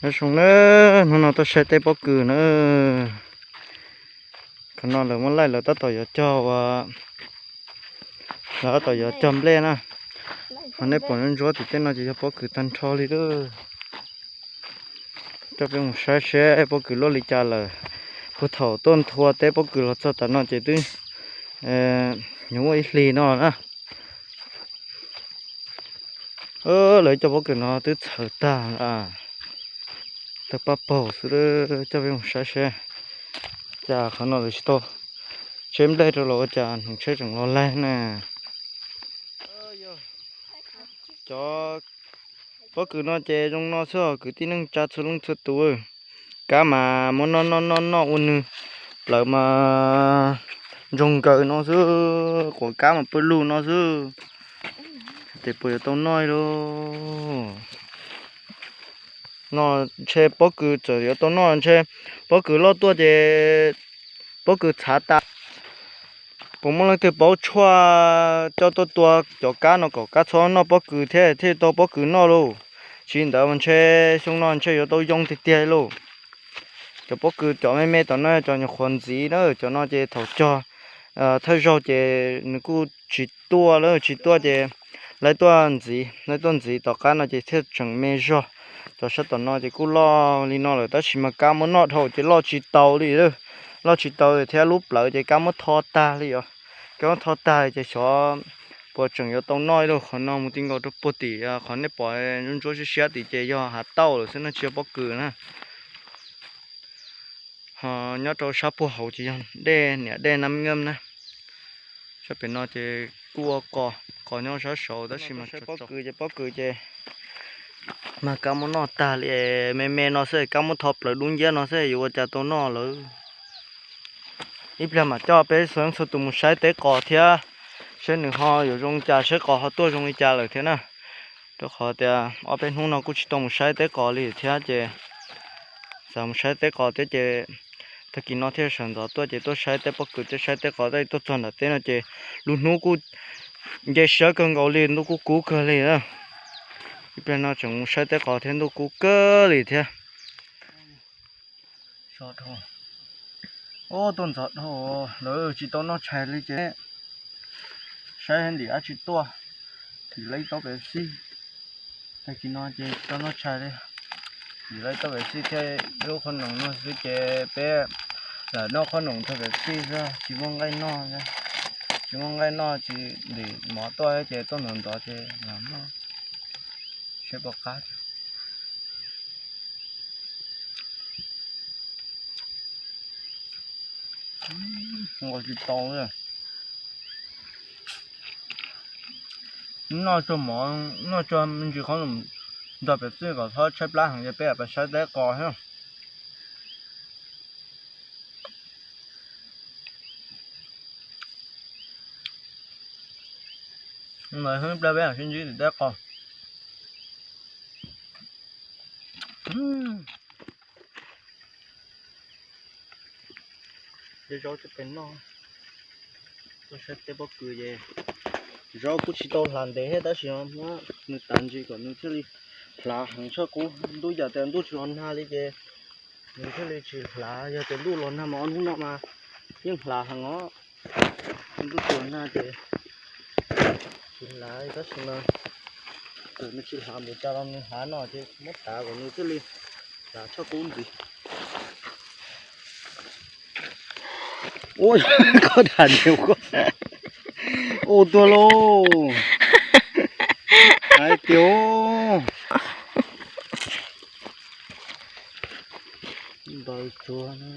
Nyob zoo na, hnub no tuaj saib teb pob kws na. Qhov no lawv muab laij lawv tab tom yuav cog ua, lawv tab tom yuav cog nplej na. Ho nej pom ntsuab tim tej no ces yog pob kws tag nrho li lawm. Coj peb mus saib seb pob kws luaj li cas lawm. Puag thaum tuaj nthua teb pob kws los txog tav no ces twb yuav muaj ib hlis no na. Lawv cov pob kws no twb txhaws tag, tawg paj paug xwb. Coj peb mus saib seb cas qhov no lawv tsis tau tsheb nplej rau los ua cas hneev tsheb tseem los laig na. Cov pob kws no ces zoo no xwb os kwv tij neej tsa txhua leej txhua tus. Kab mas muab noj noj noj noj ua nws, plawv mas ntsoog nkaws no xwb, quav kab mas pw lug no xwb. Ces puas yuav tau noj li lauj? No ntshe pob kws txawm yuav tau noj ntshe pob kws loj tuaj ces pob kws txhav tas. Puas muaj leej twg paub tshuaj coj tuaj tua cov kab no kom kab txhob noj pob kws thiab thiaj tau pob kws noj lauj? Tsis li ntawd mas ntshe xyoo no ntshe yuav tau yoo tiag tiag lauj. Cov pob kws cov me me tom no cov nyuam qhuav ntxiv na, cov no ces thaum cog thawj zaug ces nws kuj tsis tuaj lawm, tsis tuaj ces laib tuaj ntxiv, laib tuaj ntxiv tom qab no ces thiaj tseem me zog. Cov sab tom no ces kuj loj li no lawm tab sis mas kab muab noj dhau ces loj tsis tau li, loj tsis tau thiab lub plawv ces kab muab tho tag li os. Kab muab tho tag ces xyov puas tseem yuav tau noj li lauj. Qhov no mus ti nkaus rau puag tim qhov nej pom ntsuab siab siab tim ces yog hav tauj lawm xwb na, tsis yog pob kws na. Ho nyob rau sab puag hauv ces yog dej, niam dej Nab Nkeeb na. Sab pem no ces kuj ua qos, qos nyob sab saud tab sis mas pob kws ces pob kws ces mag kab muab noj tag li, me me no xwb kab muab tho plawv dub nciab no xwb yuav ua cas tau noj lawm. Ib pliag mam coj peb txhua leej txhua tus mus saib teb qos thiab, saib nws ho yuav zoo cas, saib qos ho tuaj zoo li cas lawm thiab na. Rau qhov tias ob peb hnub no kuj tsis tau mus saib teb qos li thiab ces xav mus saib teb qos thiab ces tag kis no thiaj sawv ntxov tuaj ces tuaj saib teb pob kws thiab saib teb qos, tuaj txog nram teb no ces lub hnub kuj nce siab kawg nkaus li, ntuj kuj kub kawg li na. Ib pliag no tseem mus saib teb qos thiab ntuj kub kawg li thiab. Tuaj ntxov dhau, lawv tsis tau noj tshais li ces saib ntim dab tsi tuaj, ntim lawv ib taub Pepsi. Tag kis no ces tsis tau noj tshais li, ntim lawv ib taub Pepsi thiab lub qhob noom no xwb ces peb lam noj qhob noom thiab Pepsi xwb, tsis muaj nqaij noj, tsis muaj nqaij noj tsis ntim mov tuaj ces tuaj ntxov ntxov ces lam noj seb puas qab. Ua tsis tau, noj tsuag mov, noj tsuag me ntsis qhob noom nrog Pepsi kom txhob tshaib plab heev ces peb lam pas saib teb qos thiab. Ib pliag peb mam sib ntsib tim teb qos. Tej zaub coj pem noj, tuaj saib teb pob kws ces zaub kuj tsis tau hlav ntev thiab tab sis muab nws tav ntsis kom nws thiaj li hlav heev tshaj qub. Ntuj yam tias ntuj tsis los nag li ces nws thiaj li tsis hlav, yog tias ntuj los nag mas ob hnub no mas yeej hlav heev os. Ntuj tsis los nag ces tsis hlav tab sis mas txawm nws tsis hlav npaum cas los nws hlav no ces muab tav kom nws thiaj li hlav tshaj qub ntxiv. Ua koj tham ntxiv, ua tuag lauj. Hais tias ntaus tsuag no.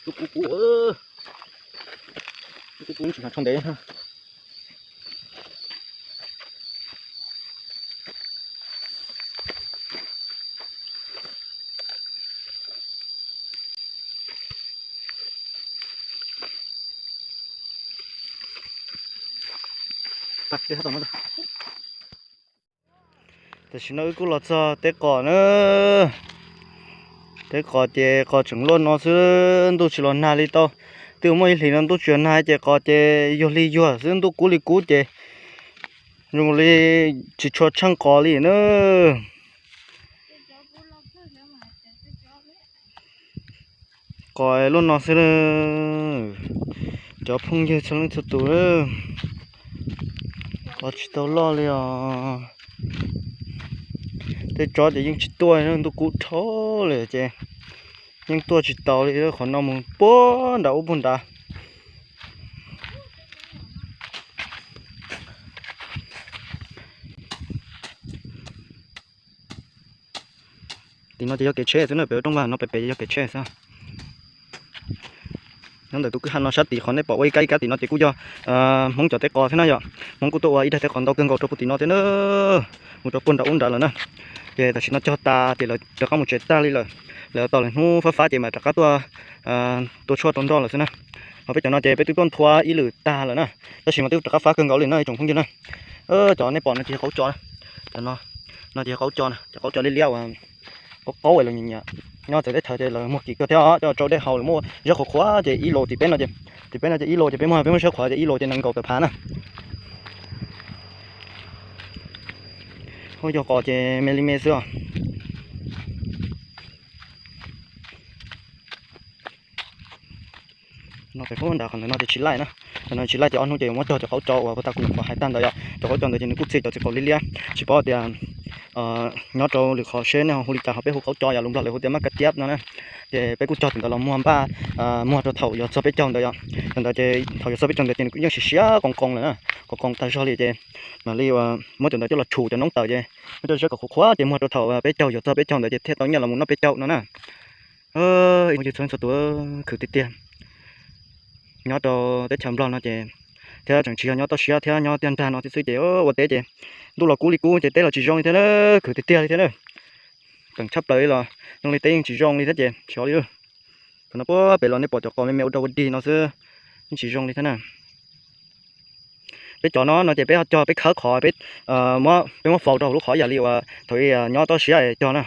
Tus kub kub, tus kub kub tsis hnav tsho ntev. Tam sim no wb kuj los txog teb qos na. Teb qos ces qos tseem luaj no xwb, ntuj tsis los nag li tau Twb muaj ib hlis no ntuj tsis nag ces qos ces yuag li yuag xwb, ntuj kub li kub ces zoo li tsis tshua tsheej qos li na. Qos lub no xwb, cov phooj ywg txhua leej txhua tus, qos tsis tau loj li os. Tej tsob ces yeej tsis tuaj, ntuj kub dhau li ces yeej tuaj tsis tau li, qhov no mus puag nram ub puag nrad. Tim no ces yog kev tsheb xwb na, pem rooj vag no pem pem yog kev tsheb xwb. Nyob ntawm tus kwj ha no sab tid qhov nej pom ua ib kab ib kab tim no ces kuj yog Hmoob cov teb qos thiab na yom. Hmoob kuj tuaj ua ib daim teb qos ntau kawg nkaus rau puag tim no thiab na, mus rau puag nram ub nrad lawm na. Ces tam sim no cog tas ces lawv rov qab mus tsev tag li lawm. Lawv tos lawv hnub fab fab ces mam rov qab tuaj tua tshuaj rau nroj lawm xwb na. Ho peb cov no ces peb twb tuaj nthua ib lwm tag lawm na, tab sis mas twb rov qab fab kawg nkaus li no ib tsoom phooj ywg na. Cov nej pom no ces yog qaub tso, cov no ces yog qaub tso, cov qaub tso liab liab uas qaub qaub los nyiam nyiam. Nyob txawv teb chaws ces lawv muag kim kawg thiab os, coj rau dej haus lawv muab zab qhuav qhuav ces ib los tim peb no ces, tim peb no ces ib los ces peb muag peb muab zab qhuav ces ib los ces nees nkaum tawm phav na. Ua yog qos ces me li me xwb os. No pem qub nrad qhov ntawd no ces tsis laij na. Qhov no tsis laij ces ob hnub ces yuav muab cog cov qaub tso uas puag ta kuv nyuam qhuav hais tag ntawd yom, cov qaub tso ntawd ces nws kuj txhij cov txiv qaub liab liab. Tsis paub tias nyob rau lwm qhov seb nej ho hu li cas, ho peb hu qaub tso yom, lus Nplog lawv hu tias maj kab tiab no na. Ces peb kuj cog tim ntawd los muag npaj, muag rau thaum yuav txog peb caug ntawd yom. Thaum ntawd ces thaum yuav txog peb caug ntawd ces nws kuj yeej siav siav qoos qoos lawm na, qoos qoos tag zog li ces mam li muab cov ntawd coj los tshum cov noob tawm ces muab coj zab kom qhuav qhuav ces muag rau thaum peb caug yuav txog peb caug ntawd ces thiaj tau nyiaj los mus noj peb caug no na. Ib txhua txhua tus, khwv tiag tiag. Nyob rau teb chaws Nplog no ces thiab tseem tsis yog nyob toj siab thiab, nyob tiaj nrag no xwb ces ua teb ces ntuj los kub li kub ces teb los tsis zoo li thiab, khwv tiag tiag li thiab na. Tseem tshaj plaws li los zoo li teb yeej tsis zoo li thiab ces tsis ua li. Thaum no puag pem los nej pom cov qos me me ua rau ua dig no xwb, yeej tsis zoo li thiab na. Peb cov no no ces peb ho cog peb khawb qhov peb, peb muab faus rau hauv lub qhov ib yam li uas thaum nyob toj siab cog na.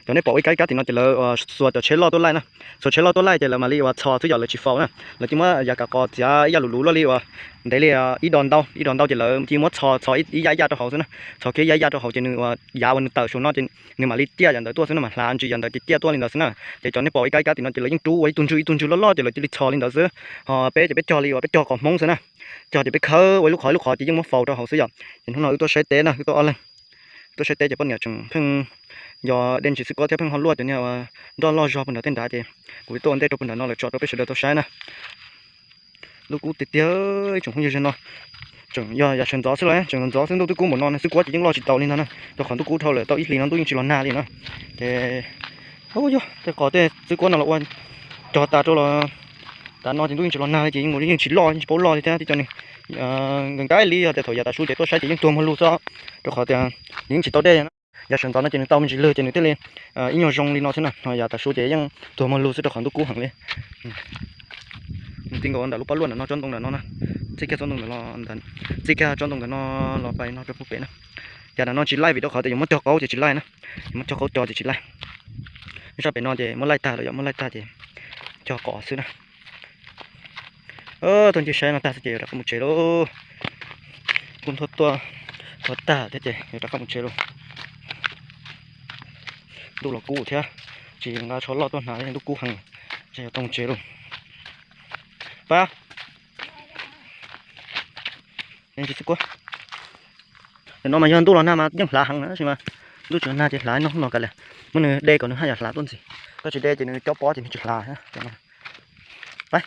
Cov nej pom ua ib kab ib kab tim no ces lawv xuas cov tsheb loj tuaj laij na, xuas tsheb loj tuaj laij ces lawv mam li uas txhos xwb yom, lawv tsis faus na. Lawv cia muab yav kav qos txiav ib yam luv luv luaj li uas ntev li ib dos ntau, ib dos ntau ces lawv cia muab txhos txhos ib yam ib yam rau hauv xwb na. Txhos kiag ib yam ib yam rau hauv ces nws uas yav uas nws tawm saum no ces nws mam li tiaj yam ntawd tuaj xwb na, mam hlav ntsis yam ntawd ces tiaj tuaj li ntawd xwb na. Ces cov nej pom ib kab ib kab tim no ces lawv yeej rub ua ib tug ntswg ib tug ntswg loj loj ces lawv cia li txhos li ntawd xwb. Ho peb ces peb cog li uas peb cog qos Hmoob xwb na. Cog ces peb khawb ua ib lub qhov ib lub qhov ces yeej muab faus rau hauv xwb yom. Ces hnub no wb tuaj saib teb na, wb tuaj ob leeg, tuaj saib teb ces poj niam tseem pheej yog dej ntsis xwb kuab thiab pheej ho luaj cov niag nroj loj zog puag nram tej nrad ces kuv tuaj ua ntej rau puag nram no lawm tso rau peb sawv daws tau saib na. Ntuj kub tiag tiag, ib tsoom phooj ywg, no tseem yog yav sawv ntxov xwb los tseem ntxov xwb, ntuj twb kub npaum no xwb kuab ces yeej loj tsis taus li ntag na. Rau qhov ntuj kub dhau lawm, tau ib hlis no ntuj yeej tsis los nag li na. Ces yog tej qos tej xwb kuab no los ua cog tas rau los tas no ces ntuj yeej tsis los nag li ces yeej mus yeej tsis loj, yeej tsis paub loj li thiab. Tib co nws nkag nkag li, yog tias thaum yav tav su ces tuaj saib ces yeej tuag muag lug xwb, rau qhov tias nws yeej tsis tau dej na. Yav sawv ntxov no ces nws tau me ntsis lwg ces nws thiaj li ib nyuag zoo li no xwb na. Ho yav tav su ces yeej tuag muag lug xwb rau qhov ntuj kub heev li. Mus ti nkaus nram lub pob luaj nram no, tsob ntoo nram no na. Txij kiag tsob ntoo nram no, txij kiag tsob ntoo nram no los pais no rau puag pem na. Yav nram no tsis laij vim rau qhov tias yuav muab cog qaub ces tsis laij na. Yuav muab cog qaub cog ces tsis laij. Zaj pem no ces muab laij tag lawm, yog muab laij tag ces cog qos xwb na. Tuaj ncig saib no tag xwb ces yuav rov qab mus tsev lauj. Kuj nthua tuaj nthua tag thiab ces yuav rov qab mus tsev lauj. Ntuj los kub thiab, tsis nqa tsho loj tuaj hnav, ntuj kub heev, ces yuav tau mus tsev lauj. Pab, ntsis xwb kuab. Ntawm no mas yog ntuj los nag mas yeej hlav heev na, tab sis mas ntuj tsis nag ces hlav no los kav liam. Muab nws de kom nws haj yam hlav tuaj ntxiv. Koj tsis de ces nws cob pob ces nws tsis hlav. Pab,